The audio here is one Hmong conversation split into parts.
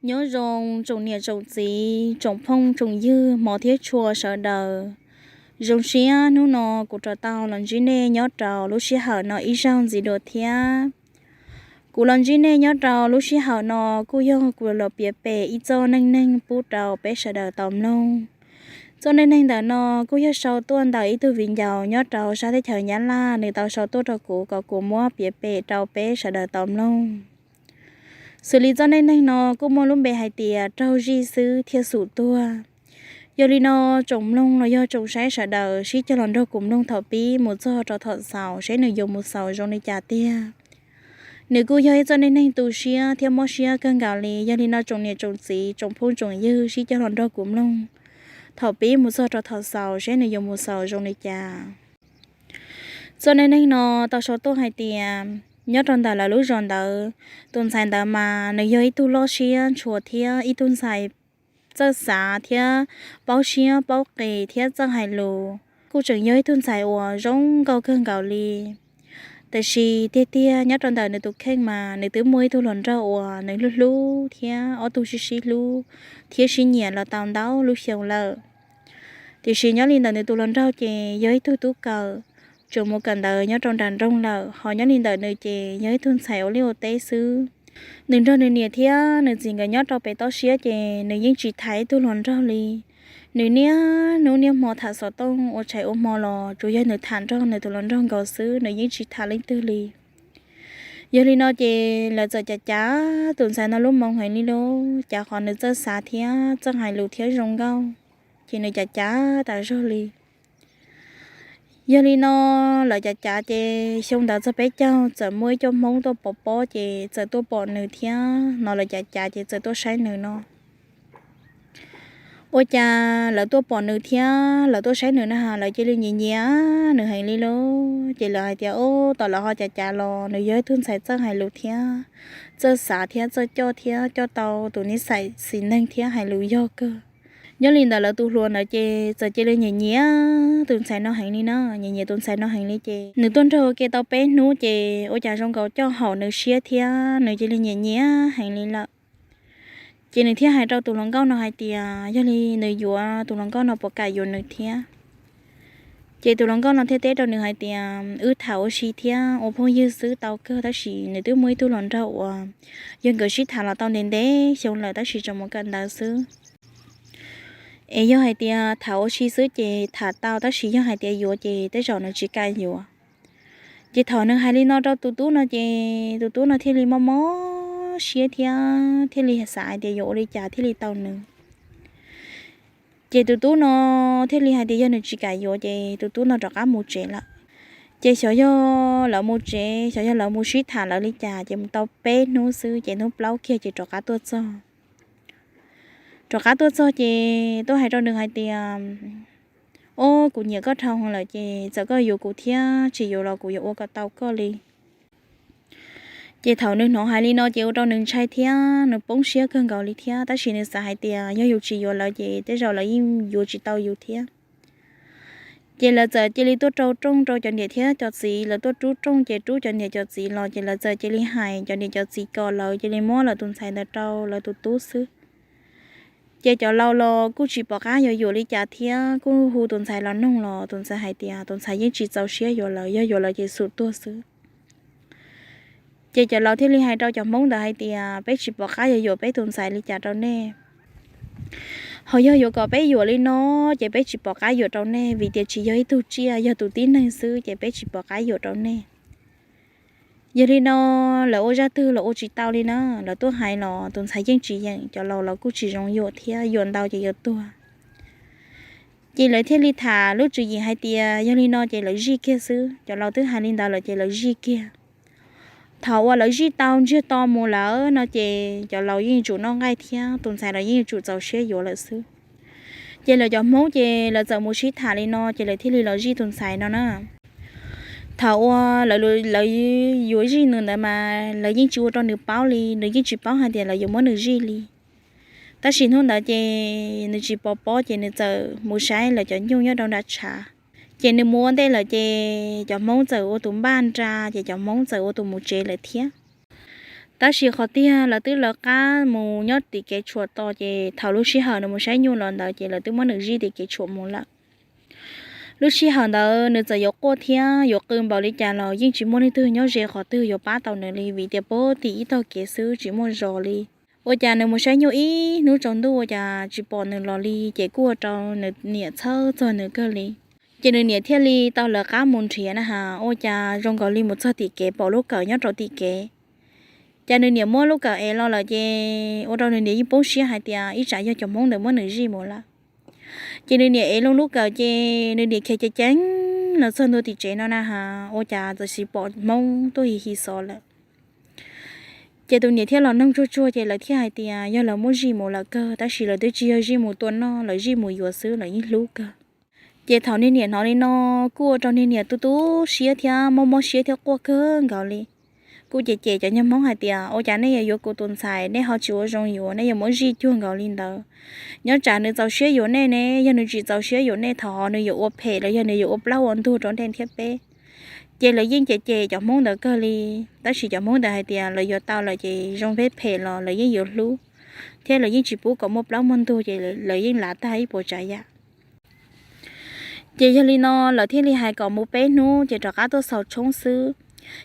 Nyob zoo tsoom niam tsoom txiv, tsoom phooj tsoom ywg, hmov thiab tshua sawv daws. Zoo siab hnub no kuv rov tau los ntsib nej nyob rau lub sij hawm no ib zaug ntxiv dua thiab. Kuv los ntsib nej nyob rau lub sij hawm no kuj yog kuv los piav pem ib txoj neej neeg pub rau peb sawv daws tau mloog. Txoj neej neeg ntawm no kuj yog sau tuaj ntawm ib tug viv ncaus nyob rau sab teb chaws Nyab Laj, nws tau sau tuaj rau kuv kom kuv muab piav pem rau peb sawv daws tau mloog. Xws li txoj neej neeg no kuj muaj lub npe hais tias raug zij xwb thiaj xum tuag. Yog li no, tsoom mloog los yog tsoom saib sawv daws sib cog los nrog kuv mloog thaum pib mus txog rau thaum xaus seb nws yuav mus xaus zoo li cas tiag. Nws kuj yog ib txoj neej neeg tu siab thiab mob siab kawg nkaus li. Yog li no tsoom niam tsoom txiv, tsoom phooj tsoom ywg sib cog los nrog kuv mloog thaum pib mus txog rau thaum xaus seb nws yuav mus xaus zoo li cas. Txoj neej neeg no tau sau tuaj hais tias nyob rau ntawm lawv lub zos ntawd, tus ntxhais ntawd mas nws yog ib tug loj siab ntshua thiab ib tug ntxhais txawj xav thiab paub siab paub qis thiab txawj hais lus. Kuj tseem yog ib tug ntxhais uas zoo nkauj kawg nkaus li. Tiam sis tiag tiag nyob rau ntawm nws tus kheej mas nws twb muaj ib tug hluas nraug uas nws hlub hlub thiab ob tug sib sib hlub thiab sib nyiam los tau ntau lub xyoo lawm. Tiam sis nyob li ntawm nws tus hluas nraug ces yog ib tug tub kawm, tseem mus kawm ntawv nyob rau nram nroog lawm, ho nyob li ntawm nws ces yog ib tug ntxhais ua liaj ua teb xwb. Nws nrog nws niam thiab nws txiv nkawd nyob rau pem toj siab ces nws yeej tsis tham ib tug hluas nraug li. Nws niaj hnub niaj hmo tham xov tooj ua tshais ua hmo los tsuas yog nws tham nrog nws tus hluas nraug nkaus xwb, nws yeej tsis tham leej twg li. Yog li no ces lawv txawm cav cav tus ntxhais no lub moo heev li lauj, cas qhov nws txawj xav thiab txawj hais lus thiab zoo nkauj, ces nws cav cav tas zog li. Yog li no, lawv cav cav ces xyoo ntawd txog peb caug txawm muaj ib co Hmoob tuaj pov pob ces txawm tuaj pom nws thiab no, lawv cav cav ces txawm tuaj saib nws no. Ua cas lawv tuaj pom nws thiab lawv tuaj saib nws na, lawv cia li nyiam nyiam nws heev li lauj. Ces lawv hais tias, Ub, tom lawv ho cav cav los nws yog ib tug ntxhais txawj hais lus thiab txawj xav thiab txawj coj thiab coj tau tus nij xais xis neeg thiab hais lus yog kawg. Nyob li ntawd lawv tus hluas ntawd ces txawm cia li nyiam nyiam tus ntxhais no heev li na, nyiam nyiam tus ntxhais no heev li ces nws tuaj nrog ua ke tau peb hnub ces ua cas zoo nkaus coj haum nws siab thiab nws cia li nyiam nyiam heev li lawm. Ces nws thiaj hais rau tus hluas nkauj no hais tias yog li nws yuav, tus hluas nkauj no puas kam yuav nws thiab. Ces tus hluas nkauj no thiaj teb rau nws hais tias, Wb tham ua si thiab ua phooj ywg xwb tau kawg, tab sis nws twb muaj ib tug hluas nraug uas yog nkawd sib tham los tau ntev ntev xyoo lawm tab sis tseem mus kawm ntawv xwb. Es yog hais tias tham ua si xwb ces tham tau, tab sis yog hais tias yuav ces tej zaum nws tsis kam yuav. Ces thaum nws hais li no rau tus tub no ces tus tub no thiaj li mob mob siab thiab thiaj li xav hais tias yuav ua li cas thiaj li tau nws. Ces tus tub no thiaj li hais tias yog nws tsis kam yuav ces tus tub no rov qab mus tsev lawm. Ces xyov yog lawv mus tsev, xyov yog lawv mus sib tham lawv li cas, ces mus tau peb hnub xwb ces hnub plaub kiag ces rov qab tuaj txog. Rov qab tuaj txog ces tuaj hais rau nws hais tias, Ob, kuv nyiam koj dhau lawm ces txawm koj yuav kuv thiab tsis yuav los kuv yuav ua kom tau koj li. Ces thaum nws hnov hais li no ces ua rau nws ntshai thiab nws poob siab kawg nkaus li thiab, tab sis nws xav hais tias yog yus tsis yuav lawv ces tej zaum lawv yeej yuav tsis tau yus thiab. Ces lawv txawm cia li tuaj rau rooj rau cov niam thiab cov txiv, lawv tuaj rub rooj ces rub cov niam cov txiv los, ces lawv txawm cia li hais cov niam cov txiv kom lawv cia li muab lawv tus ntxhais ntawd rau lawv tus tub xwb. Ces cov laus los kuj tsis pom qab yuav yuam li cas thiab kuj hu tus ntxhais los noog los tus ntxhais hais tias tus ntxhais yeej tsis txaus siab yuav lawv, yog yuav lawv ces xum tuag xwb. Ces cov laus thiaj li hais rau cov Hmoob ntawd hais tias peb tsis pom qab yuav yuam peb tus ntxhais li cas rau nej. Ho yog yuav kom peb yuam li no, ces peb tsis pom qab yuam rau nej, vim tias tsis yog ib tug tsiaj, yog tus tib neeg xwb, ces peb tsis pom qab yuam rau nej. Yog li no, lawv ua zaj twg los ua tsis tau li na, lawv tuaj hais los tus ntxhais yeej tsis yeem, cov laus los kuj tsis zoo yuam thiab, yuam ntau ces yuav tuag. Ces lawv thiaj li tham lub tswv yim hais tias yog li no ces lawv zij kiag xwb, cov laus twb hais li ntawd lawm ces lawv zij kiag. Thaum uas lawv zij tau ntsiag to mus lawm no ces cov laus yeej tsum noj nqaij thiab tus ntxhais los yeej tsum txaus siab yuav lawm xwb. Ces lawv cov Hmoob ces lawv txawm mus sib tham li no ces lawv thiaj li los zij tus ntxhais no na. Thaum uas lawv yuav zij nws ntawd mas lawv yeej tsis ua rau nws paub li, nws yeej tsis paub hais tias lawv yuav muab nws zij li. Tab sis hnub ntawd ces nws tsis pom pob ces nws txawm mus saib lawv cov nyuj nyob rau nram tshav. Ces nws mus ua ntej lawm ces cov Hmoob txawm ua tus npaj nra, ces cov Hmoob txawm ua tus mus tsev lawm thiab. Tab sis qhov tiag lawv twb lawv qab mus nyob tim kev tshuam tos, ces thaum lub sij hawm nws mus saib nyuj los ntawd ces lawv twb muab nws zij tim kev tshuam mus lawm. Lub sij hawm ntawd nws txawm yuav quaj thiab yuav qw npaum li cas los yeej tsis muaj leej twg nyob ze qhov twg yuav pab tau nws li, vim tias puag tim ib tog kev xwb tsis muaj zos li. Ua cas nws mus saib nyuj ib hnub tsaus ntuj ua cas tsis pom nws los li, ces kuj ua rau nws niam txhawj txog nws kawg li. Ces nws niam thiaj li tau lawv qab mus nrhiav na has, ua cas zoo nkaus li mus txog tim kev pom lub kawm nyob rau tim kev. Ces nws niam muab lub kawm ev los lawm ces ua rau nws niam yeej poob siab hais tias ib tsam yog cov Hmoob ntawd muab nws zij mus lawm. Ces nws niam ev loo lub kawm ces nws niam khiav ceev ceev los txog ntua tim tsev no na has, ua cas txawm sis pom Hmoob tuaj hi hi xov lawm. Ces tus niam thiaj los noog tsuag tsuag ces lawv thiaj hais tias yog lawv muab zij mus lawm kawg, tab sis lawv twb tsis yog zij mus tua noj, lawv zij mus yuav xwb, lawv yeej hlub kawg. Ces thaum niag niam hnov li no, kuj ua rau niag niam tu tu siab thiab mob mob siab thiab quaj kawg nkaus li. Kuj cem cem cov niag Hmoob hais tias ua cas nej yuav yuav kuv tus ntxhais nej ho tsis ua zoo yuav, nej yuav muab zij cuag nkaus li ntawd. Nyob tsam nws txaus siab yuav nej ne, yog nws tsis txaus siab yuav nej thov nws yuav ua phem los yog nws yuav ua plaub ua ntug rau nej thiab peb. Ces lawv yeej cem cem cov Hmoob ntawd kawg li. Tab sis cov Hmoob ntawd hais tias lawv yuav tau lawm ces zoo phem phem los lawv yeej yuav hlub, thiab lawv yeej tsis pub kom muaj plaub muaj ntug, ces lawv yeej lav tag ib puas tsav yam. Ces yog li no lawv thiaj li hais kom mus peb hnub ces rov qab tuaj xaus tshoob xwb.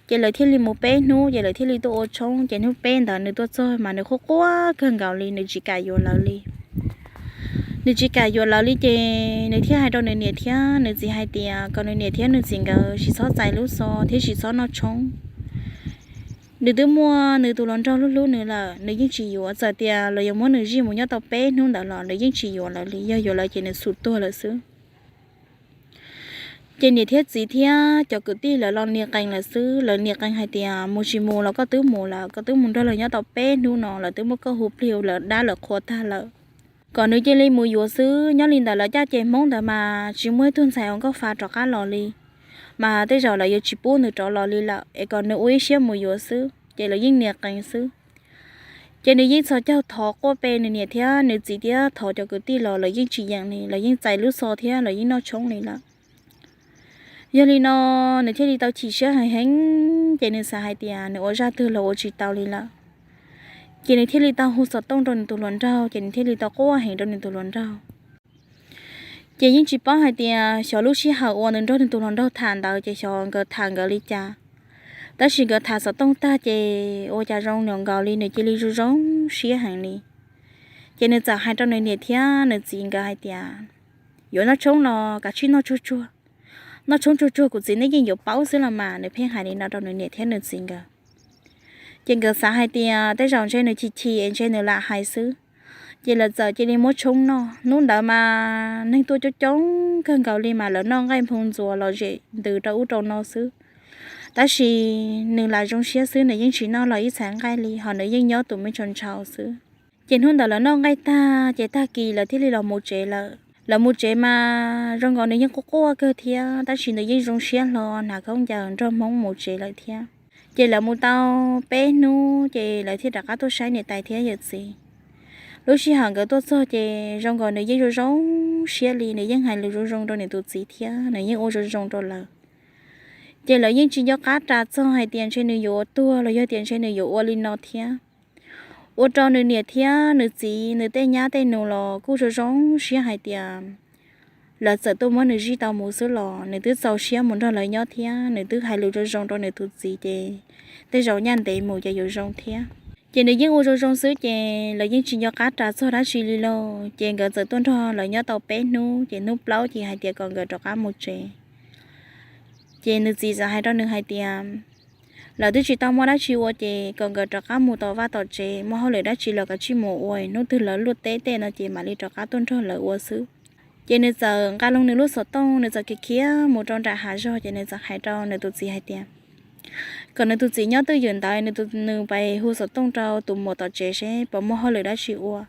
Ces lawv thiaj li mus peb hnub ces lawv thiaj li tuaj ua tshoob, ces hnub peb ntawd nws tuaj txog mas nws quaj quaj kawg nkaus li, nws tsis kam yuav lawv li. Nws tsis kam yuav lawv li ces nws thiaj hais rau nws niam thiab nws txiv hais tias kom nws niam thiab nws txiv nkawd tsis txhob txais lub xov thiab tsis txhob noj tshoob. Nws twb muaj nws tus hluas nraug hlub hlub nws lawm, nws yeej tsis yuav, txawm tias lawv yuav muab nws zij mus nyob tau peb hnub ntawd los nws yeej tsis yuav lawv li, yog yuav lawv ces nws xum tuag lawm xwb. Ces niam thiab txiv thiab cov kwv tij lawv los nias qees lawm xwb, lawv nias qees hais tias mus tsis mus los koj twb mus lawm, koj twb mus nrog lawv nyob tau peb hnub no, lawv twb muab koj hu plig ua lawv dab lawv qhua tag lawm. Kom nws cia li mus yuav xwb, nyob li ntawd lawv caj ces Hmoob ntawd mas tsis muaj ib tug ntxhais uas nkauj fa rov qab los li. Mas tej zaum lawv yuav tsis pub nws rov los li lawm, es kom nws ua ib siab mus yuav xwb, ces lawv yeej nias qees xwb. Ces nws yeej txhos caug thov quaj pe nws niam thiab nws txiv thiab thov cov kwv tij los lawv yeej tsis yeem li, lawv yeej txais lub xov thiab lawv yeej noj tshoob li lawm. Yog li no nws thiaj li tau chim siab heev heev, ces nws xav hais tias nws ua zaj twg los ua tsis tau li lawm. Ces nws thiaj li tau hu xov tooj rau nws tus hluas nraug, ces nws thiaj li tau quaj heev rau nws tus hluas nraug. Ces yeej tsis paub hais tias xyov lub sij hawm uas nws nrog nws tus hluas nraug tham ntawd ces xyov nkawd tham nkawd li cas. Tab sis nkawd tham xov tooj tag ces ua cas zoo nkaus li nws cia li zoo zoo siab heev li. Ces nws txawm hais rau nws niam thiab nws txiv nkawd hais tias, yuav noj tshoob los kav tsij noj tsuag tsuag, noj tshoob tsuag tsuag kuv txiv nej yeej yuav paub xwb los mas. Nws pheej hais li no rau nws niam thiab nws txiv nkawd. Ces nkawd xav hais tias tej zaum ntshe nws chim chim es ntshe nws lam hais xwb. Ces lawv txawm cia li muab tshoob noj. Hnub ntawd mas neeg tuaj coob coob kawg nkaus li mas lawv noj nqaij nphoo ntxuas los zem ntws rau ub rau no xwb. Tab sis nws lam zoo siab xwb, nws yeej tsis noj los ib txhais nqaij li, ho nws yeej nyob tus me tshau ntshau xwb. Ces hnub ntawd lawv noj nqaij tag ces tag kis lawv thiaj li los mus tsev lawm. Lawv mus tsev mas zoo nkaus nws yeej quaj quaj kawg thiab, tab sis nws yeej zoo siab hlo hnav khaub ncaws nrog Hmoob mus tsev lawm thiab. Ces lawv mus tau peb hnub ces lawv thiaj rov qab tuaj saib niam tais thiab yawm txiv. Lub sij hawm nkawd tuaj txog ces zoo nkaus nws yeej zoo zoo siab li, nws yeej hais lus zoo zoo rau nws tus txiv thiab nws yeej ua zoo zoo rau lawv. Ces lawv yeej tsis nco qab ras txog hais tias ntshe nws yuav ua tuag los yog tias ntshe nws yuav ua li no thiab. Ua rau nws niam thiab nws txiv nws tej nyab tej nus los kuj zoo zoo siab hais tias lawv txawm tuaj muab nws zij tau mus xwb los nws twb txaus siab mus nrog lawv nyob thiab nws twb hais lus zoo zoo rau nws tus txiv ces tej zaum nyaj ntev mus ces yuav zoo thiab. Ces nws yeej ua zoo zoo xwb ces lawv yeej tsis nco qab ras txog dab tsi li lauj. Ces nkawd txawm tuaj nrog lawv nyob tau peb hnub ces hnub plaub ces hais tias kom nkawd rov qab mus tsev. Ces nws txiv txawm hais rau nws hais tias lawv twb tsis tau muaj dab tsi ua ces kom nkawd rov qab mus tom vaj tom tsev, muaj hauj lwm dab tsi los kav tsij mus ua, hnub twg lawv luaj teb tej no ces mam li rov qab tuaj nrog lawv ua xwb. Ces nws txawm nqa loo nws lub xov tooj, nws txawm khiav khiav mus rau nram hav zog ces nws txawm hais rau nws tus txiv hais tias kom nws tus txiv nyob twj ywm ntawd, nws tus, nws pais hu xov tooj rau tus muam tom tsev seb puas muaj hauj lwm dab tsi ua.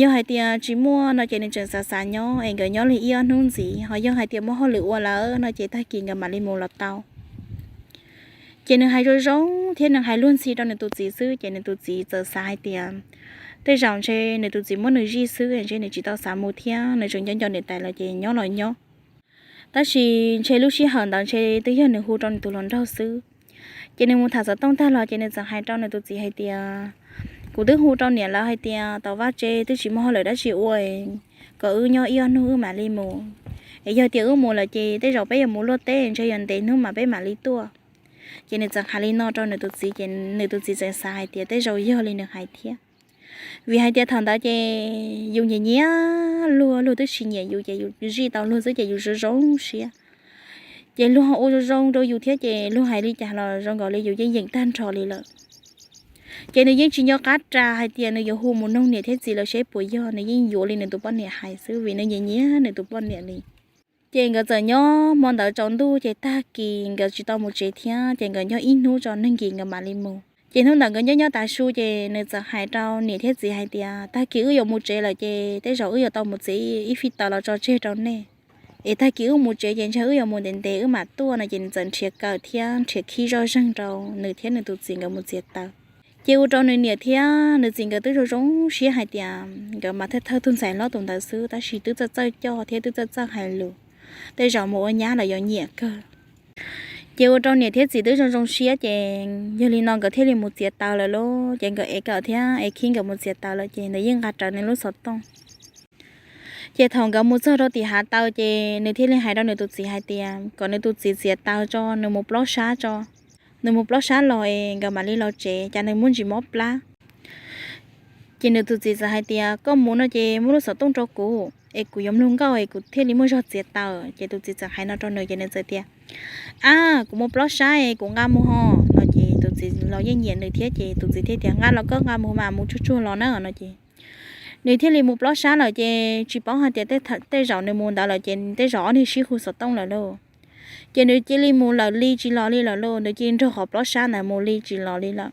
Yog hais tias tsis muaj no ces nws tseem xav xav nyob es nkawd nyob li ib ob hnub ntxiv, ho yog hais tias muaj hauj lwm ua lawm no ces tag kis nkawd mam li mus los tau. Ces nws hais zoo zoo thiab nws hais luag ntxhi rau nws tus txiv xwb ces nws tus txiv txawm xav hais tias tej zaum ntshe nws tus txiv muab nws zij xwb, ntshe nws tsis tau xav mus thiab, nws tseem nco nco niam tais lawm ces nyob los nyob. Tab sis ntshe lub sij hawm ntawd ntshe twb yog nws hu rau nws tus hluas nraug xwb. Ces nws mus tham xov tooj tag los ces nws txawm hais rau nws tus txiv hais tias, kuv twb hu rau niam lawv hais tias tom vaj tsev twb tsis muaj hauj lwm dab tsi ua, kom wb nyob ib ob hnub wb mam li mus. Es yog tias wb mus lawm ces tej zaum peb yuav mus luaj teb, ntshe yuav ntev hnub mas peb mam li tuaj. Ces nws txawm hais li no rau nws tus txiv ces nws tus txiv txawm xav hais tias tej zaum yog li nws hais thiab. Vim hais tias thaum ntawd ces yus nyiam nyiam luag, luag twb tsis nyiam yus ces yus zij tau luag xwb ces yus zoo zoo siab. Ces luag ua zoo zoo rau yus thiab ces luag hais li cas los zoo nkaus li yus yeej yeem tag nrho li lawm. Ces nws yeej tsis nco qab ras hais tias nws yuav hu mus noog niam thiab txiv lawv seb puas yog, nws yeej yuav li nws tus poj niam hais xwb vim nws nyiam nyiam nws tus poj niam li. Ces nkawd txawm nyob hmo ntawd tsaus ntuj ces tag kis nkawd tsis tau mus tsev thiab ces nkawd nyob ib hnub tso neeg kis nkawd mam li mus. Ces hnub ntawd nkawd nyob nyob tav su ces nws txawm hais rau niam thiab txiv hais tias tag kis wb yuav mus tsev lawm ces tej zaum wb yuav tau mus txiav ib fij taws los tso tseg rau nej, es tag kis wb mus tsev ces ntshe wb yuav mus ntev ntev wb mam tuaj no ces nws txawm nrhiav kawm thiab nrhiav khib zoj zeeg rau nws thiab nws tus txiv nkawd mus txiav taws. Ces ua rau nws niam thiab nws txiv nkawd twb zoo zoo siab hais tias nkawd mas thawj thawj tus ntxhais hlob tus ntawd xwb tab sis twb txawj txawj coj thiab twb txawj txawj hais lus, tej zaum mus ua nyab los yuav nyiam kawg. Ces ua rau niam thiab txiv twb zoo zoo siab ces yog li no nkawd thiaj li mus txiav taws lawm lauj. Ces nkawd ev kawm thiab ev khib nkawd mus txiav taws lawm ces nws yeej nqa rawv nws lub xov tooj. Ces thaum nkawd mus txog rau tim hav taws ces nws thiaj li hais rau nws tus txiv hais tias kom nws tus txiv txiav taws tso, nws mus plob sab tso, nws mus plob sab los es nkawd mam li los tsev, cas nws muaj ntsis mob plab. Ces nws tus txiv txawm hais tias koj mus no ces muab lub xov tooj rau kuv es kuv yuav mloog nkauj es kuv thiaj li muaj zog txiav taws. Ces tus txiv txawm hais no rau nws ces nws txawm tias, ab, kuv mus plob sab es kuv nqa mus ho no ces tus txiv los yeej nyiam nws thiab ces tus txiv thiaj tias nqa los koj nqa mus mas mus tsuag tsuag los na no ces nws thiaj li mus plob sab lawm ces tsis paub hais tias tej zaum nws mus ntawd lawm ces tej zaum ob niag sib hu xov tooj lawm lauj. Ces nws cia li mus lawm li tsis los li lawm lauj, nws cia li nrog qhov plob sab ntawd mus li tsis los li lawm.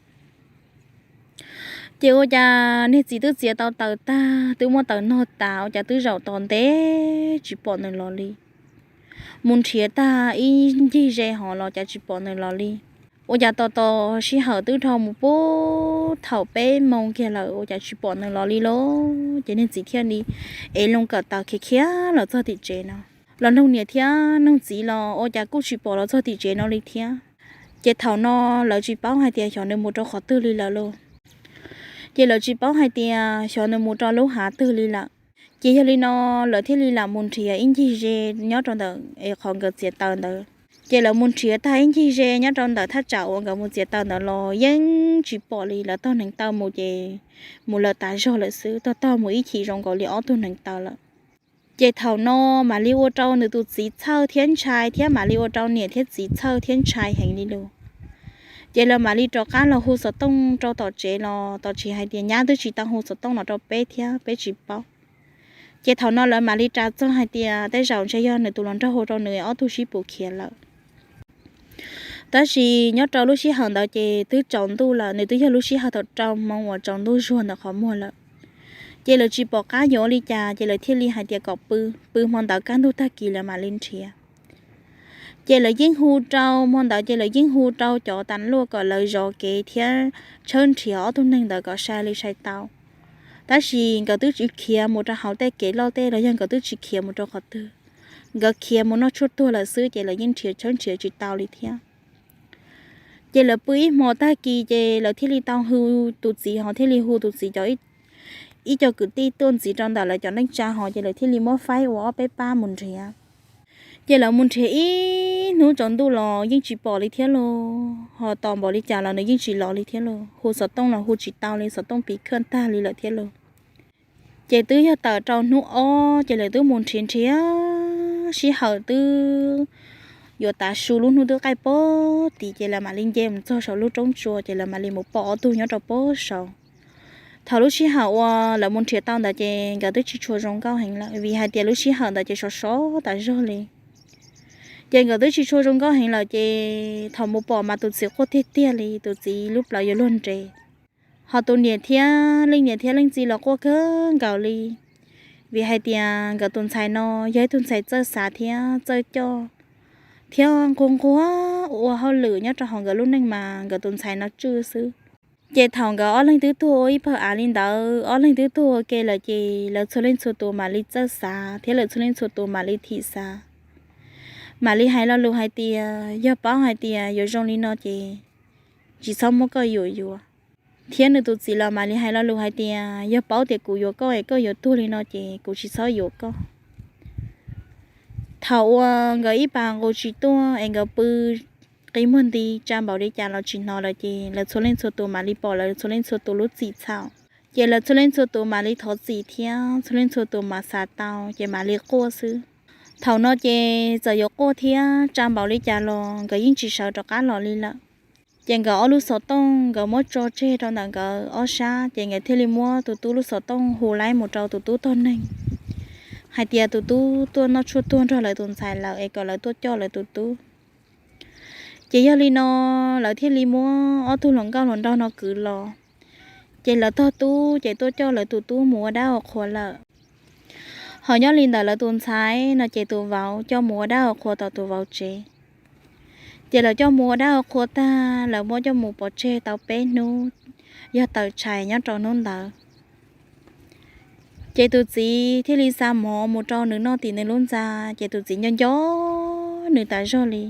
Ces ua cas niag txiv twb txiav tau taws tag twb muab taws nog tas ua cas twb zaum tos ntev tsis pom nws los li. Mus nrhiav tag ib ncig ze hov los cas tsis pom nws los li. Ua cas tos tos sij hawm twb dhau mus puag thaum peb moo kiag lawm ua cas tsis pom nws los li lauj. Ces niag txiv thiaj li ev loo kawm taws khiav khiav los txog tim tsev no, los noog niam thiab noog txiv los ua cas kuj tsis pom los txog tim tsev no li thiab. Ces thaum no lawv tsis paub hais tias xyov nws mus rau qhov twg li lawm lauj. Ces lawv tsis paub hais tias xyov nws mus rau lub hav twg li lawm. Ces yog li no lawv thiaj li lam mus nrhiav ib ncig ze nyob rau ntawm es qhov nkawd txiav taws ntawd. Ces lawv mus nrhiav tag ib ncig ze nyob rau ntawm thaj tsam uas nkawd mus txiav taws ntawd los yeej tsis pom li, lawv taug hneev taw mus ces mus lawm tas zog lawm xwb, taug taug mus ib chim zoo nkaus li ob tug hneev taw lawm. Ces thaum no mam li ua rau nws tus txiv txhawj thiab ntshai thiab mam li ua rau niam thiab txiv txhawj thiab ntshai heev li lauj. Ces lawv mam li rov qab los hu xov tooj rau tom tsev los tom tsev hais tias nyab twb tsis tau hu xov tooj los rau peb thiab peb tsis paub. Ces thaum no lawv mam li ras txog hais tias tej zaum ntshe yog nws tus hluas nraug hu rau nws ob tug sib pus khiav lawm. Tab sis nyob rau lub sij hawm ntawd ces twb tsaus ntuj lawm, nws twb yog lub sij hawm thaum rau hmoov uas tsaus ntuj zuag ntawm qhov muag lawm. Ces lawv tsis pom qab yuav ua li cas ces lawv thiaj li hais tias kom pw, pw hmo ntawd kaj ntug tag kis lawv mam li nrhiav. Ces lawv yeej hu rau, hmo ntawd ces lawv yeej hu rau cov tas luaj kom lawv zov kev thiab tshawb nrhiav ob tug neeg ntawd kom sai li sai tau. Tab sis nkawd twb tsis khiav mus rau hauv tej kev loj tej los yog nkawd twb tsis khiav mus rau qhov twg. Nkawd khiav mus noj tshuaj tuag lawm xwb ces lawv yeej nrhiav tshawb nrhiav tsis tau li thiab. Ces lawv pw ib hmo tag kis ces lawv thiaj li tau hu tus txiv ho thiaj li hu tus txiv cov ib co kwv tij tuaj ntxiv rau ntawm lawv cov neej tsa ho ces lawv thiaj li muab faib ua ob peb pab mus nrhiav. Ces lawv mus nrhiav ib hnub tsaus ntuj los yeej tsis pom li thiab lauj, ho tos npaum li cas los nws yeej tsis los li thiab lauj, hu xov tooj los hu tsis tau li, xov tooj piv khawj tag li lawm thiab lauj. Ces twb yog tawm rau hnub ob ces lawv twb mus nrhiav nrhiav sij hawm twb yuav tav su lub hnub twb qaij pob tid ces lawv mam li nce mus txog saum lub roob tsua ces lawv mam li mus pom ob tug nyob rau pob saud. Thaum lub sij hawm uas lawv mus nrhiav tau ntawd ces nkawd twb tsis tshua zoo nkauj heev lawm vim hais tias lub sij hawm ntawd ces sov sov tas zog li. Ces nkawd twb tsis tshua zoo nkauj heev lawm ces thaum mus pom mas tus txiv quaj tiag tiag li, tus txiv lub plawv yuav luag nres. Ho tus niam thiab leej niam thiab leej txiv los quaj kawg nkaus li, vim hais tias nkawd tus ntxhais no yog ib tug ntxhais txawj xav thiab txawj coj thiab nquag nquag ua hauj lwm nyob rau hauv nkawd lub neej mas nkawd tus ntxhais no tswj xwb. Ces thaum nkawd ob leeg twb tuag ua ib pawg av li ntawd, ob leeg twb tuag ua ke lawm ces lawv txhua leej txhua tus mam li txawj xav thiab lawv txhua leej txhua tus mam li thim xav. Mam li hais lo lus hais tias yog paub hais tias yuav zoo li no ces tsis txhob muab koj yuam yuav. Thiab nws tus txiv los mam li hais lo lus hais tias, yog paub tias kuv yuav koj es koj yuav tuag li no ces kuv tsis txhob yuav koj. Thaum uas nkawd ib pas nqus tsis tuaj es nkawd pw qi muag nti tsa npaum li cas los tsis hnov lawm ces lawv txhua leej txhua tus mam li pom lawv txhua leej txhua tus lub txim txhaum. Ces lawv txhua leej txhua tus mam li thov txim thiab txhua leej txhua tus mam xav tau ces mam li quaj xwb. Thaum no ces txawm yuav quaj thiab tsa npaum li cas los nkawd yeej tsis sawv rov qab los li lawm. Ces nkawd ob lub xov tooj nkawd muab tso tseg rau ntawm nkawd ob sab, ces nkawd thiaj li muab tus tub lub xov tooj hu laib mus rau tus tub tog neeg hais tias tus tub tuaj noj tshuaj tuag nrog lawv tus ntxhais lawm es kom lawv tuaj coj lawv tus tub. Ces yog li no lawv thiaj li muab ob tug hluas nkauj hluas nraug no kwv los. Ces lawv tog tub ces tuaj coj lawv tus tub mus ua dab ua qhua lawm. Ho nyob li ntawm lawv tus ntxhais no ces tus vauv coj mus ua dab ua qhua tom tus vauv tsev. Ces lawv coj mus ua dab ua qhua tag lawv muab coj mus pov tseg tau peb hnub, yog tawm tshais nyob rau hnub ntawd. Ces tus txiv thiaj li xa mov mus rau nws noj tim nws lub ntxa, ces tus txiv nco nco nws tas zog li.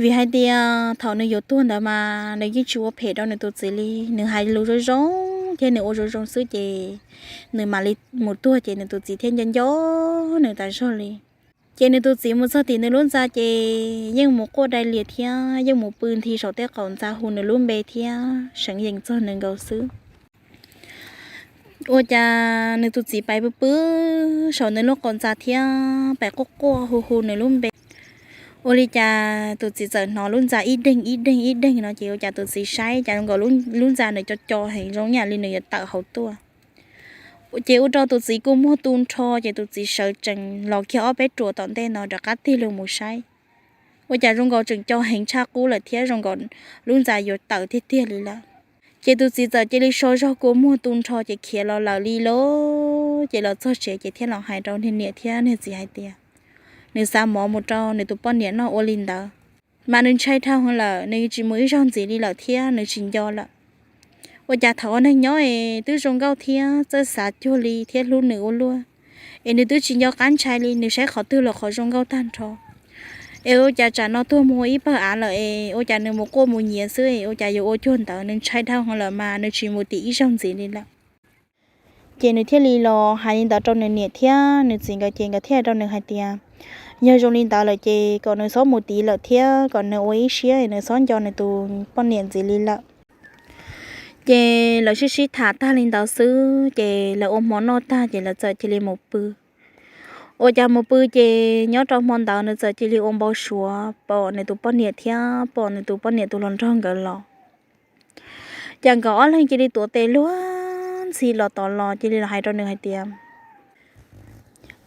Vim hais tias thaum nws yuav tuag ntawd mas nws yeej tsis ua phem rau nws tus txiv li, nws hais lus zoo zoo thiab nws ua zoo zoo xwb ces nws mam li mus tuag ces nws tus txiv thiaj nco nco nws tas zog li. Ces nws tus txiv mus txog tim nws lub ntxa ces yeej mus quaj dai lias thiab yeej mus pw nthi saum tej qaum ntxa hu nws lub npe thiab seev yees txog nws nkaus xwb. Ua cas nws tus txiv pais pw pw saum nws lub qaum ntxa thiab pais quaj quaj hu hu nws lub npe. Ua li cas tus txiv txawm hnov lub ntxa ib deeg ib deeg ib deeg no ces ua cas tus txiv saib cas zoo nkaus lub ntxa nws co co heev zoo ib yam li nws yuav tawm hauv tuaj. Ces ua rau tus txiv kua muag tu nrho ces tus txiv sawv tsees los kiag ob peb ruam tom ntej no rov qab tig los mus saib. Ua cas zoo nkaus tseem co heev tshaj qub lawm thiab zoo nkaus lub ntxa yuav tawm tiag tiag li lawm. Ces tus txiv txawm cia li so zog kua muag tu nrho ces khiav los lawm li lauj. Ces los txog tsev ces thiaj los hais rau niag niam thiab niag txiv hais tias, nws xa mov mus rau nws tus poj niam noj ua li ntawd, mas nws ntshai dhau heev lawm, nws tsis mus ib zaug ntxiv li lawm thiab nws tsis nco lawm. Ua cas thaum ua neeg nyob es twb zoo nkauj thiab txawj xav cuag li thiab hlub nws ua luaj, es nws twb tsis nco qab ntshai li, nws saib qhov twg los qhov zoo nkauj tag nrho. Es ua cas tsam no tuag mus ua ib pawg av lawm es ua cas nws mus quaj mus nyiav xwb es ua cas yuav ua cuag ntawd, nws ntshai dhau heev lawm mas nws tsis mus tim ib zaug ntxiv li lawm. Ces nws thiaj li los hais li ntawd rau nws niam thiab nws txiv nkawd ces nkawd thiaj rau nws hais tias, yog zoo li ntawd lawm ces kom nws txhob mus tid lawm thiab kom nws ua ib siab nws txhob nco nws tus poj niam ntxiv li lawm. Ces lawv sib sib tham tag li ntawd xwb ces lawv ua hmo noj tag ces lawv txawm cia li mus pw. Ua cas mus pw ces nyob rau hmo ntawd nws txawm cia li ua npau suav pom nws tus poj niam thiab pom nws tus poj niam tus hluas nraug nkawd los. Ces nkawd ob leeg cia li tuav tes luag ntxhi los tod los cia li los hais rau nws hais tias,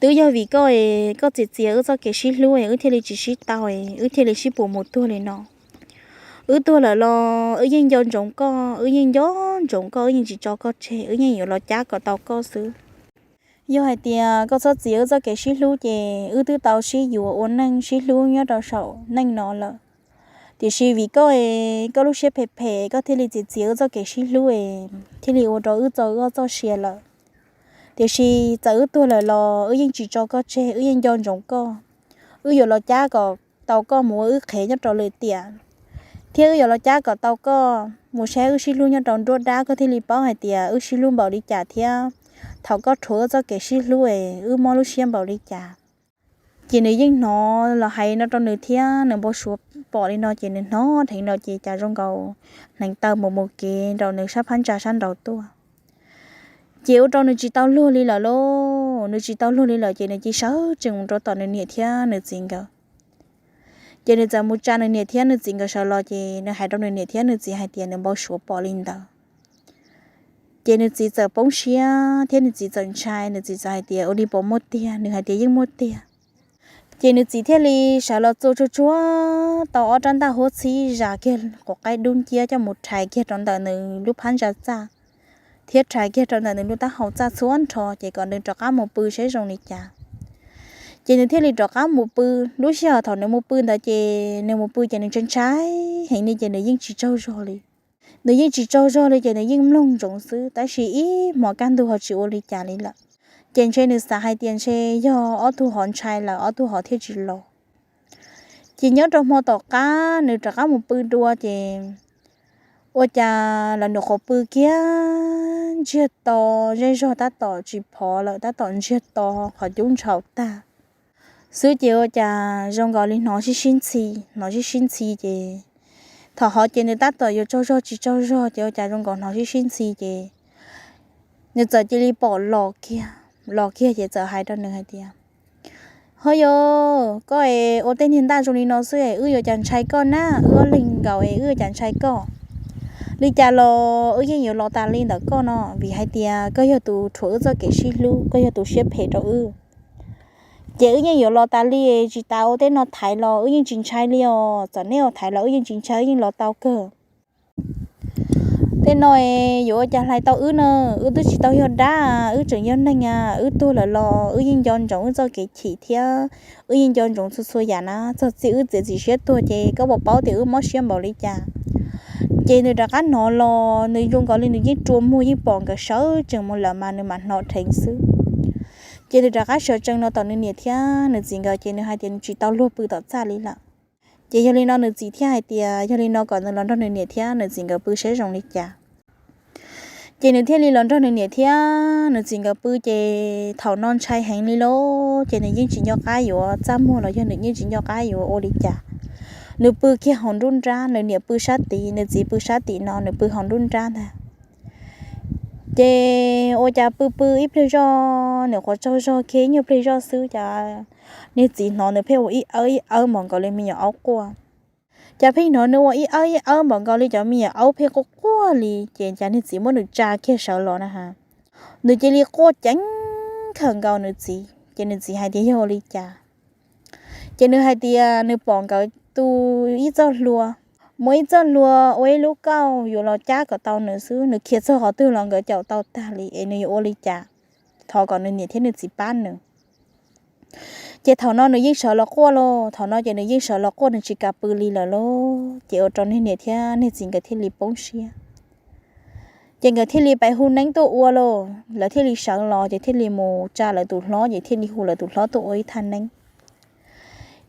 twb yog vim koj es koj txiav txiav wb txoj kev sib hlub es wb thiaj li tsis sib tau es wb thiaj li sib puas mus tuag li no. Wb tuag lawm los wb yeej nco ntsoov koj, wb yeej nco ntsoov koj, wb yeej tsis tso koj tseg, wb yeej yuav los cab kom tau koj xwb. Yog hais tias koj txhob txiav wb txoj kev sib hlub ces wb twb tau sib yuav ua neej sib hlub nyob rau saum neej no lawm. Tiam sis vim koj es koj lub siab phem phem koj thiaj li txiav txiav wb txoj kev sib hlub es thiaj li ua rau wb txo wb txoj sia lawm. Tiam sis txawm wb tuag lawm los wb yeej tsis tso koj tseg, wb yeej nco ntsoov koj. Wb yuav los cab kom tau koj mus ua wb qhev nyob rau lwm tiam, thiab wb yuav los cab kom tau koj mus saib wb sib hlub nyob rau nruab dab koj thiaj li paub hais tias wb sib hlub npaum li cas thiab thaum koj rhuav wb txoj kev sib hlub es wb mob lub siab npaum li cas. Ces nws yeej hnov los hais no rau nws thiab nws npau suav pom li no ces nws hnov dheev no ces cas zoo nkaus hneev taw mus mus kev rau nws sab phab ntsa sab nraud tuaj. Ces ua rau nws tsis tau luag li lawm lauj, nws tsis tau luag li lawm ces nws cia sawv tsees mus rau tom nws niam thiab nws txiv nkawd. Ces nws txawm mus tsa nws niam thiab nws txiv nkawd sawv los ces nws hais rau nws niam thiab nws txiv hais tias nws npau suav pom li ntawd. Ces nws txiv txawm poob siab thiab nws txiv txawm ntshai, nws txiv txawm hais tias ua li puas muaj tiag, nws hais tias yeej muaj tiag. Ces nws txiv thiaj li sawv los txua tsuag tsuag tau ob rab ntaj huab txhib zas kiag quav qaib dub nciab coj mus rhais kiag rau ntawm nws lub phab ntsa txaj, thiab rhais kiag rau ntawm nws lub taub hau txaj txhua nrho ces kom nws rov qab mus pw saib zoo li cas. Ces nws thiaj li rov qab mus pw. Lub sij hawm thaum nws mus pw ntawd ces nws mus pw ces nws ntshai ntshai heev li ces nws yeej tsis tsaug zog li. Nws yeej tsis tsaug zog li ces nws yeej mloog ntsoov xwb, tab sis ib hmos kaj ntug ho tsis ua li cas li lawm. Ces ntshe nws xav hais tias ntshe yog ob tug hov ntshai lawm ob tug hov thiaj tsis los. Ces nyob rau hmo tom qab nws rov qab mus pw dua ces ua cas los nws qhuav pw kiag ntsiag to, zej zog tab tom tsis phov lawm, tab tom ntsiag to, qhov cub ntshaus tag xwb ces ua cas zoo nkaus li hnov sib sib ntxhi, hnov sib sib ntxhi ces thaum hov ces nws tab tom yuav tsaug zog tsis tsaug zog ces ua cas zoo nkaus hnov sib sib ntxhi ces nws txawm cia li pom los kiag, los kiag ces txawm hais rau nws hais tias, Ho yog koj es ua tej niag ntaj zoo li no xwb es wb yuav cas ntshai koj na, wb ob leeg nkaus es wb yuav cas ntshai koj. Li cas los wb yeej yuav los tas li ntawm koj no, vim hais tias koj yog tus rhuav wb txoj kev sib hlub, koj yog tus siab phem rau wb. Ces wb yeej yuav los tas li, tsis tas ua tej no thaiv los wb yeej tsis ntshai li os, txawm neb ua thaiv los wb yeej tsis ntshai, wb yeej los tau kawg. Tej no yuav ua cas hlais tau wb na, wb twb tsis tau yog dab, wb tseem yog neeg a, wb tuag lawm los wb yeej nco ntsoov wb txoj kev chim thiab wb yeej nco ntsoov txhua txhua yam na, txog txij wb txiav txim siab tuag ces koj puas paub tias wb mob siab npaum li cas. Ces nws rov qab hnov los nws zoo nkaus li nws yeej rua muag yeej pom nkawd sawv tsees mus lawm mas nws mam hnov dheev xwb. Ces nws rov qab sawv tsees no tom nws niam thiab nws txiv nkawd ces nws hais tias nws tsis tau luag pw tom txaj li lawm. Ces yog li no nws txiv thiaj hais tias yog li no kom nws los nrog nws niam thiab nws txiv nkawd pw saib zoo li cas. Ces nws thiaj li los nrog nws niam thiab nws txiv nkawd pw ces thaum no ntshai heev li lauj, ces nws yeej tsis nco qab yuav txaj muag los yog nws yeej tsis nco qab yuav ua li cas. Nws pw kiag hauv nruab nrab, nws niam pw sab tid, nws txiv pw sab tim no, nws pw hauv nruab nrab ntag. Ces ua cas pw pw ib pliag zog, nws qhuav tsaug zog kiag ib nyuag pliag zoj xwb cas niag txiv hnov nws pheej ua ib awb ib awb npaum nkaus li me nyuam aub quaj. Cas pheej hnov nws ua ib awb ib awb npaum nkaus li cov me nyuam aub pheej quaj quaj li, ces cas niag txiv muab nws tsa kiag sawv los na ha. Nws cia li quaj ceev khawm nkaus nws txiv, ces nws txiv hais tias yog ua li cas. Ces nws hais tias nws pom nkawd tu ib txoj hlua, muaj ib txoj hlua ua ib lub kauj yuav los cab kom tau nws xwb, nws khiav txog qhov twg los nkawd caum tau tag li es nws yuav ua li cas, thov kom nws niam thiab nws txiv pab nws. Ces thaum no nws yeej sawv los quaj lauj, thaum no ces nws yeej sawv los quaj, nws tsis kam pw li lawm lauj, ces ua rau niag niam thiab niag txiv nkawd thiaj li poob siab. Ces nkawd thiaj li pais hu neeb tuaj ua lauj, lawv thiaj li sawv los ces thiaj li mus tsa lawv tus hlob, ces thiaj li hu lawv tus hlob tuaj ua ib thaj neeb.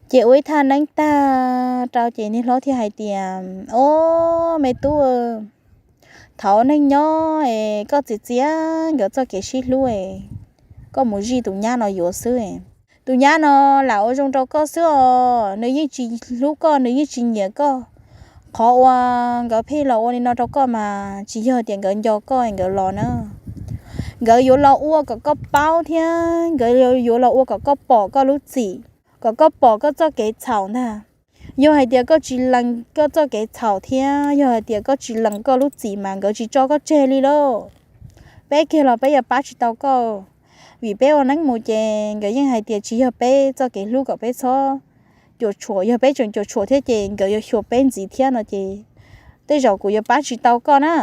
Ces ua ib thaj neeb tag rau ces niag hlob thiaj hais tias, Ob, me tub, thaum neej nyob es koj txiav txiav nkawd txoj kev sib hlub es koj mus zij tus nyab no yuav xwb. Tus nyab no lam ua zoo rau koj xwb os, nws yeej tsis hlub koj, nws yeej tsis nyiam koj. Qhov uas nkawd pheej los ua li no rau koj mas tsis yog tias nkawd nco koj nkawd los na. Nkawd yuav los ua kom koj paub thiab nkawd yuav los ua kom koj pom koj lub txim, kom koj pom koj txoj kev txhaum ntag. Yog hais tias koj tsis lees koj txoj kev txhaum thiab yog hais tias koj tsis lees koj lub txim mas nkawd tsis tso koj tseg li lauj. Peb kiag los peb yuav pab tsis tau koj, vim peb ua neeb mus ces nkawd yeej hais tias tsis yog peb txoj kev hlub kom peb txhob cuam tshuam, yog peb tseem cuam tshuam thiab ces nkawd yuav xyuas peb ntxiv thiab no ces tej zaum kuv yuav pab tsis tau koj na.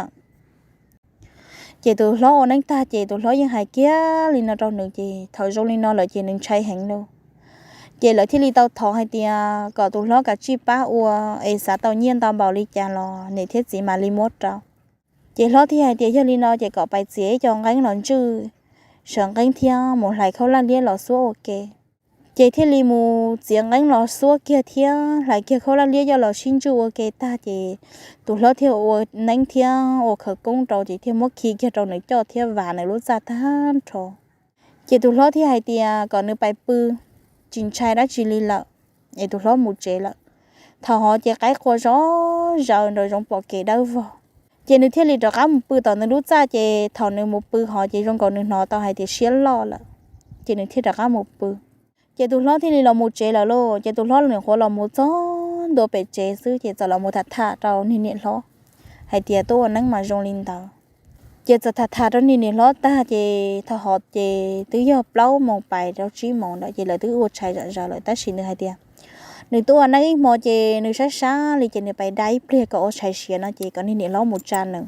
Ces tus hlob ua neeb tag ces tus hlob yeej hais kiag li no rau nws ces thaum zoo li no lawm ces nws ntshai heev lauj. Ces lawv thiaj li tau thov hais tias kom tus hlob kav tsij pab ua es xav tau nyiaj ntau npaum li cas los niam thiab txiv mam li muab rau. Ces hlob thiaj hais tias yog li no ces kom pais txiav ib co nqeeb los ntswj sawv nqeeb thiab mus hlais khaub laj liab los xuab ua ke. Ces thiaj li mus txiav nqeeb los xuab kiag thiab hlais kiag khaub laj liab coj los sib ntswj ua ke tag ces tus hlob thiaj ua neeb thiab ua khawv koob rau ces thiaj muab khi kiag rau nws coj thiab vas nws lub txaj tag nrho. Ces tus hlob thiaj hais tias kom nws pais pw, tsis ntshai dab tsi li lawm, es tus hlob mus tsev lawm. Thaum hov ces qaib qua zov zaws nraum zoov pom kev dawb vog. Ces nws thiaj li rov qab mus pw tom nws lub txaj ces thaum nws mus pw hov ces zoo nkaus nws hnov tau hais tias siab loj lawm, ces nws thiaj rov qab mus pw. Ces tus hlob thiaj li los mus tsev lawm lauj. Ces tus hlob nws qhuav los mus txog ntua pem tsev xwb ces txawm los mus tham tham rau niag niam hlob hais tias tuaj ua neeb mas zoo li ntawd. Ces txawm tham tham rau niag niam hlob tag ces thaum hov ces twb yog plaub moos pais rau tsib moos lawm ces lawv twb ua tshais zom zaws lawm tab sis nws hais tias nws tuaj ua neeb ib hmo ces nws sab sab li ces nws pais da ib pliag kom ua tshais siav no ces kom niag niam hlob mus tsa nws.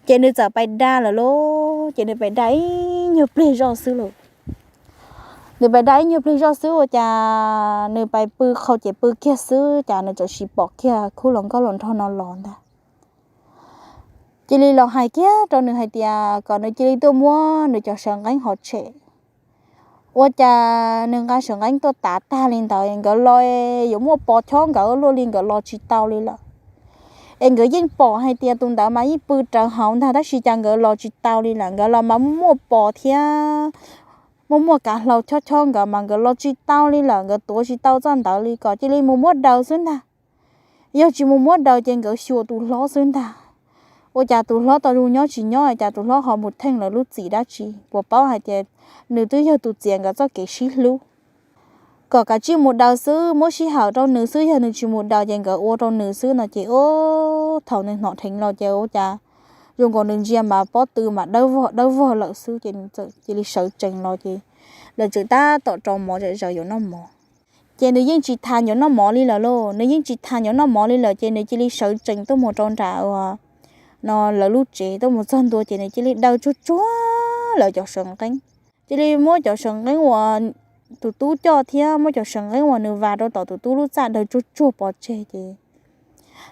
Ces nws txawm pais da lawm lauj, ces nws pais da ib nyuag pliag zoj xwb lauj. Nws pais da ib nyuag pliag zoj xwb ua cas nws pais pw qhau ces pw kiag xwb cas nws txawm sis pom kiag khub hluas nkauj hluas nraug no los ntag. Cia li los hais kiag rau nws hais tias kom nws cia li tuaj muab nws cov sawv nqeeb hov tshem, Ua cas nws nqa seem nqeeb tuaj tav tag li ntawd, nkawd los yuav muaj pos chob nkawd luaj li, nkawd los tsis tau li lawm. Es nkawd yeej pom hais tias tus ntawd mas yeej pw rawv hauv ntag, tab sis cas nkawd los tsis tau li lawm. Nkawd los mas muaj muaj pos thiab muaj muaj kav hlau chob chob nkawd mas nkawd los tsis tau li lawm, nkawd tuav tsis tau txoj ntawd li, kom cia li mus muab daws xwb ntag. Yog tsis mus muab daws ces nkawd xyuas tus hlob xwb ntag. Ua cas tus hlob tau zoo nyob tsis nyob, cas tus hlob ho mus theej lawv lub txim dab tsi? Puas paub hais tias nws twb yog tus txiav nkawd txoj kev sib hlub? Kom kav tsij mus daws xwb, muab sij hawm rau nws xwb, yog nws tsis mus daws ces nkawd ua rau nws xwb no ces, o, thaum nws hnov dheev los ces ua cas zoo nkaus nws ntsia mas pob tw mas dawb vog dawb vog lawm xwb, ces nws txawm cia li sawv tsees los ces lawv tseem tab tom rau mov zom zaws yuav noj mov. Ces nws yeej tsis tham yuav noj mov li lawm lauj, nws yeej tsis tham yuav noj mov li lawm ces nws cia li sawv tsees tuaj mus rau nram uas no lawv lub tsev, tuaj mus txog ntua ces nws cia li daws tsuag tsuag lawv cov seem nqeeb. Cia li muab cov seem nqeeb uas tus tub coj thiab muab cov seem nqeeb uas nws vas rau tom tus tub lub txaj daws tsuag tsuag pov tseg ces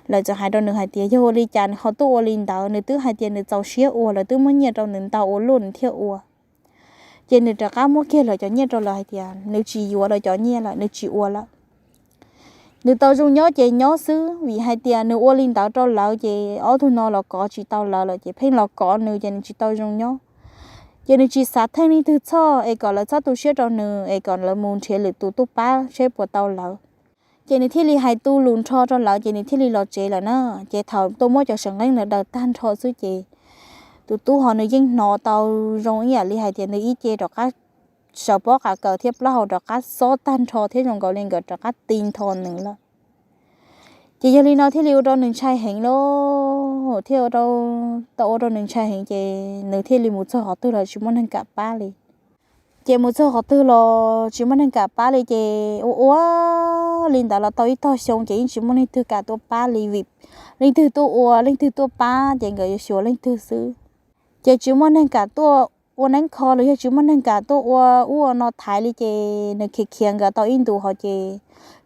lawv txawm hais rau nws hais tias yog ua li cas nws ho tuaj ua li ntawd, nws twb hais tias nws txaus siab ua, lawv twb muab nyiaj rau nws ntau ua luaj nws thiaj ua. Ces nws rov qab muab kiag lawv cov nyiaj rau lawv hais tias nws tsis yuav lawv cov nyiaj lawm, nws tsis ua lawm. Nws tau zoo nyob ces nyob xwb, vim hais tias nws ua li ntawd rau lawv ces ob tug no los kov tsis tau lawv lawm ces pheej los kov nws ces nws tsis tau zoo nyob. Ces nws tsis xav theej leej twg txhoj es kom lawv txhob tu siab rau nws es kom lawv mus nrhiav lwm tus tuaj pab seb puas tau lawv. Ces nws thiaj li hais tu lus nrho rau lawv ces nws thiaj li los tsev lawm na. Ces thaum tuaj muab cov seem nqeeb lawv daws tag nrho xwb ces tus tub ho nws yeej hnov tau zoo ib yam li hais tias nws ib ce rov qab sawv pob qa kaws thiab plaub hau rov qab xob tag nrho thiab zoo nkaus li nkawd rov qab ti nrho nws lawm. Ces yog li no thiaj li ua rau nws ntshai heev lauj, thiaj tau ua rau nws ntshai heev ces nws thiaj li mus txog qhov twg los tsis muaj neeg kam pab li. Ces mus txog qhov twg los tsis muaj neeg kam pab li ces ua ua li ntawd los tau ib tog xyoo ces yeej tsis muaj leej twg kam tuaj pab li, vim leej twg tuaj ua leej twg tuaj pab ces nkawd yuav xyuas leej twg xwb. Ces tsis muaj neeg kam tuaj ua neeb kho los yog tsis muaj neeg kam tuaj ua ub ua no thaiv li ces nws khiav khiav nkawd tau ib ntus hos ces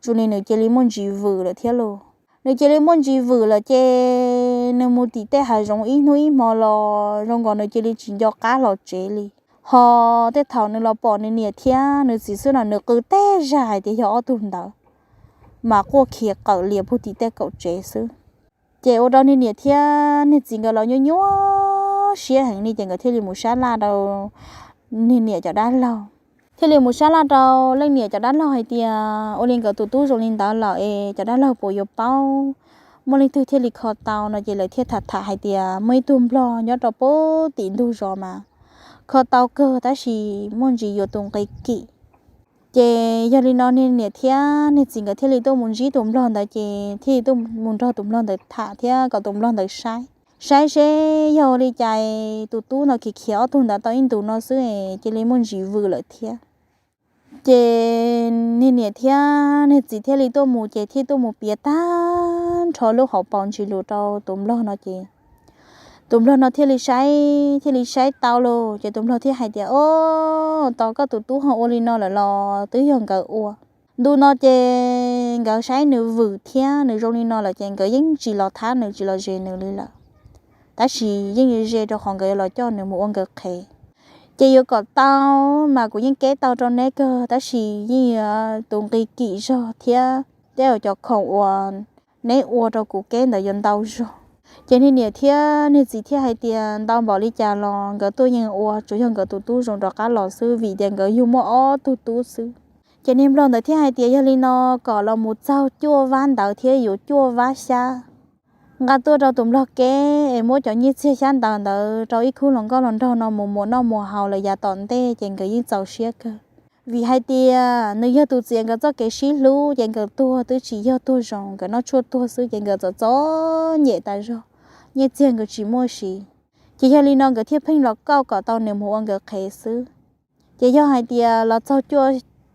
zoo li nws cia li muaj ntsis vwm lawm thiab lauj. Nws cia li muaj ntsis vwm lawm ces nws mus tim tej hav zoov ib hnub ib hmo los zoo nkaus nws cia li tsis nco qab los tsev li. Hos tej thaum nws los pom nws niam thiab nws txiv xwb no nws qw teb zag hais tias yog ob tug ntawd, mas quaj khiav qawm lias puag tim tej kaum tsev xwb. Ces ua rau niag niam thiab niag txiv nkawd los nyuaj nyuaj siab heev li ces nkawd thiaj li mus sab laj rau niag niam cov dab laug. Thiaj li mus sab laj rau leej niam cov dab laug hais tias ua li nkawd tus tub zoo li ntawd lawm es cov dab laug puas yuav paub, muaj leej twg thiaj li kho tau no ces lawv thiaj tham tham hais tias muaj ib tug nplog nyob rau puag tim ntug zos mas kho tau kawg tab sis muaj ntsis yuav tus nqi kim. Ces yog li no niag niam thiab niag txiv nkawd thiaj li tuaj mus ntsib tus nplog ntawd ces thiaj li tuaj mus nrog tus nplog ntawd tham thiab kom tus nplog ntawd saib, saib seb yog ua li cas tus tub no khiav khiav ob tug ntawd tau ib ntus no xwb es cia li muaj ntsis vwm lawm thiab. Ces niag niam thiab niag txiv thiaj li tuaj mus ces thiaj tuaj mus piav tag nrho lub hauv paus ntsis lus rau tus nplog no ces tus nplog no thiaj li saib, thiaj li saib tau lauj ces tus nplog thiaj hais tias, o, tos koj tus tub ho ua li no lawm los twb yog nkawd ua. Ntu no ces nkawd saib nws vwm thiab nws zoo li no lawm ces nkawd yeej tsis los thab nws tsis los zes nws li lawm. Tab sis yeej ze rau qhov nkawd yuav los coj nws mus ua nkawd qhev. Ces yuav kom tau mas kuv yeej keb tau rau neb kawg tab sis yeej yuav tus nqi kim zog thiab tej cov khoom uas neb ua rau kuv keb ntawd yuav ntau zog. Ces niag niam thiab niag txiv thiaj hais tias ntau npaum li cas los nkawd tuaj yeej ua, tsuas yog nkawd tus tub zoo rov qab los xwb vim tias nkawd yug muaj ob tug tub xwb. Ces niag nplog ntawd thiaj hais tias yog li no kom los mus txaug cuaj vab ntawd thiab yuav cuaj vab xyab nqa tuaj rau tus nplog keb es muab cov nyiaj txiag xyab ntawv ntawd rau ib khub hluas nkauj hluas nraug no mus muas noj muas haus lawm yav tom ntej ces nkawd yeej txaus siab kawg. Vim hais tias nws yog tus txiav nkawd txoj kev sib hlub ces nkawd tuag twb tsis yog tuag zoo, nkawd noj tshuaj tuag xwb ces nkawd txom txom nyem tas zog, nyiaj txiag nkawd tsis muaj siv. Ces yog li no nkawd thiaj pheej los kauj kom tau nws mus ua nkawd qhev xwb. Ces yog hais tias los txog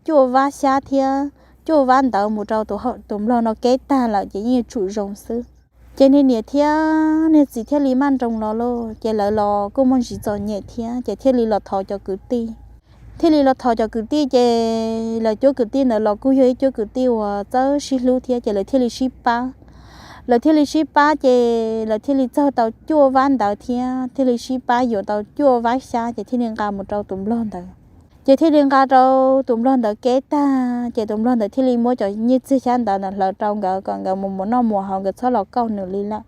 cuaj vab xyab thiab cuaj vab ntawd mus rau tus nplog no keb tag lawm ces yeej yuav tsum zoo xwb. Ces niag niam thiab niag txiv thiaj li maj nroos los lauj, ces lawv los kuj muaj ntsis txom nyem thiab ces thiaj li los thov cov kwv tij. Thiaj li los thov cov kwv tij ces lawv cuab kwv tij ntawd los kuj yog ib cuab kwv tij uas txawj sib hlub thiab ces lawv thiaj li sib pab. Lawv thiaj li sib pab ces lawv thiaj li txaug tau cuaj vab ntawd thiab thiaj li sib pab yuav tau cuaj vab xyab ces thiaj li nqa mus rau tus nplog ntawd. Ces thiaj li nqa rau tus nplog ntawd kev tag, ces tus nplog ntawd thiaj li muab cov nyiaj txiag xyab ntawv ntawd hlawv rau nkawd kom nkawd mus mus noj mus haus, nkawd txhob los kauj nws li lawm.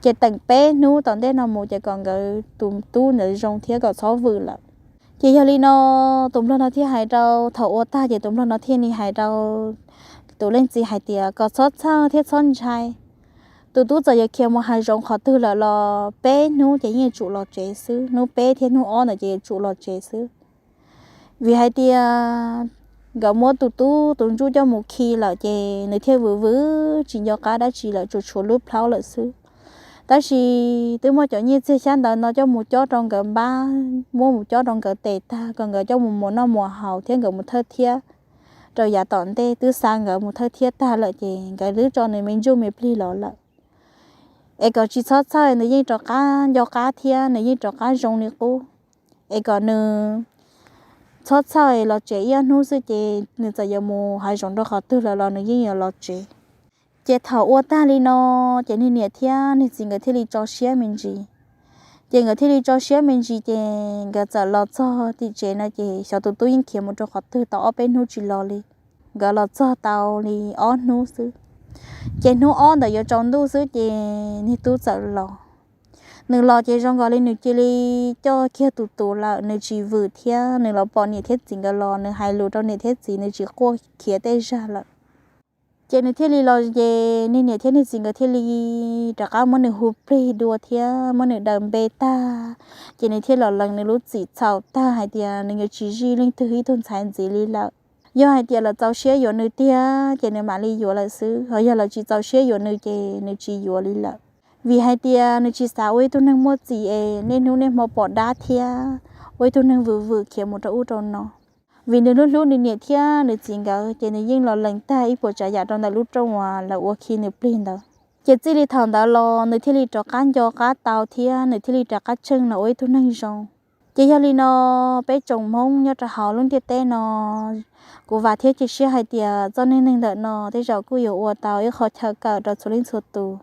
Ces teem peb hnub tom ntej no mus ces kom nkawd tus tub ntawd zoo thiab kom txhob vwm lawm. Ces yog li no tus nplog no thiaj hais rau, thaum ua tag ces tus nplog no thiaj li hais rau tus leej txiv hais tias kom txhob txhawj thiab txhob ntshai. Tus tub txawm yuav khiav mus hav zoov qhov twg lawm los peb hnub ces yeej yuav tsum los tsev xwb, hnub peb thiab hnub ob ntawd ces yuav tsum los tsev xwb. Vim hais tias nkawd muab tus tub tus ntsuj coj mus khi lawm ces nws thiaj vwm vwm tsis nco qab dab tsi lawm, tsuas tshuav lub plhaub lawm xwb. Tab sis twb muab cov nyiaj txiag xyab ntawv no coj mus cob rau nkawd npab, muab mus cob rau nkawd tes tag kom nkawd coj mus mus noj mus haus thiab nkawd mus thawj thiab rau yav tom ntej, twb xa nkawd mus thawj thiab tag lawm ces nkawd twb tso nws me ntsuj me plig los lawm. Es kom tsis txhob txhawj, nws yeej rov qab nco qab thiab nws yeej rov qab zoo li qub. Es kom nws txhob txhawj, los tsev ib ob hnub xwb ces nws txawm yuav mus hav zoov rau qhov twg lawm los nws yeej yuav los tsev. Ces thaum ua tag li no ces niag niam thiab niag txiv nkawd thiaj li tso siab me ntsis. Ces nkawd thiaj li tso siab me ntsis ces nkawd txawm los txog tim tsev no ces xyov tus tub yeej khiav mus rau qhov twg tau ob peb hnub tsis los li. Nkawd los txog tau li ob hnub xwb, ces hnub ob ntawd yuav tsaus ntuj xwb ces niag tub txawm los. Nws los ces zoo nkaus li nws cia li coj kiag tus tus lawm, nws tsis vwm thiab nws los pom niam thiab txiv nkawd los nws hais lus rau niam thiab txiv, nws tsis quaj khiav tej zag lawm. Ces nws thiaj li los ces niag niam thiab niag txiv nkawd thiaj li rov qab muab nws hu plig dua thiab muab nws daws npe tag. Ces nws thiaj los lees nws lub txim txhaum tag hais tias nws yuav tsis zij leej twg ib tug ntxhais ntxiv li lawm. Yog hais tias lawv txaus siab yuav nws tiag ces nws mam li yuav lawm xwb, ho yog lawv tsis txaus siab yuav nws ces nws tsis yuav li lawm. Vim hais tias nws tsis xav ua ib tug neeg muaj txim es niaj hnub niaj hmo pom dab thiab ua ib tug neeg vwm vwm khiav mus rau ub rau no. Vim nws hlub hlub nws niam thiab nws txiv nkawd ces nws yeej los lees tag ib puas tsav yam rau ntawm lub rooj uas lawv ua khi nws plig ntawd. Ces txij li thaum ntawd los nws thiaj li rov qab nco qab tau thiab nws thiaj li rov qab tsheej los ua ib tug neeg zoo. Ces yog li no, peb tsoom Hmoob nyob rau hauv lub ntiaj teb no, kuv vam thiab cia siab hais tias txoj neej neeg ntawm no tej zaum kuj yuav ua tau ib qho chaw kawm rau txhua leej txhua tus.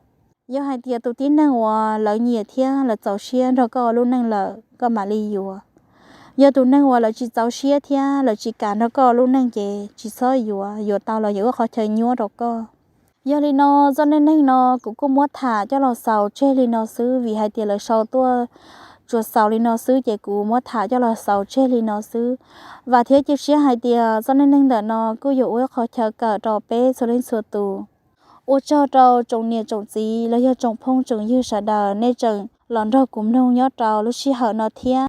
Yog hais tias tus tib neeg uas lawv nyiam thiab lawv txaus siab nrog koj ua lub neej lawm koj mam li yuav. Yog tus neeg uas lawv tsis txaus siab thiab lawv tsis kam nrog koj ua lub neej ces tsis txhob yuav, yuav tau los yuav ua qhov chaw nyuaj rau koj. Yog li no, txoj neej neeg no kuv kuj muab tham coj los xaus tseg li no xwb vim hais tias lawv sau tuaj tsuas xaus li no xwb ces kuv muab tham coj los xaus tseg li no xwb. Vam thiab cia siab hais tias txoj neej neeg ntawm no kuj yuav ua ib qho chaw kawm rau peb txhua leej txhua tus. Ua tsaug rau tsoom niam tsoom txiv los yog tsoom phooj tsoom ywg sawv daws nej tseem los nrog kuv mloog nyob rau lub sij hawm no thiab.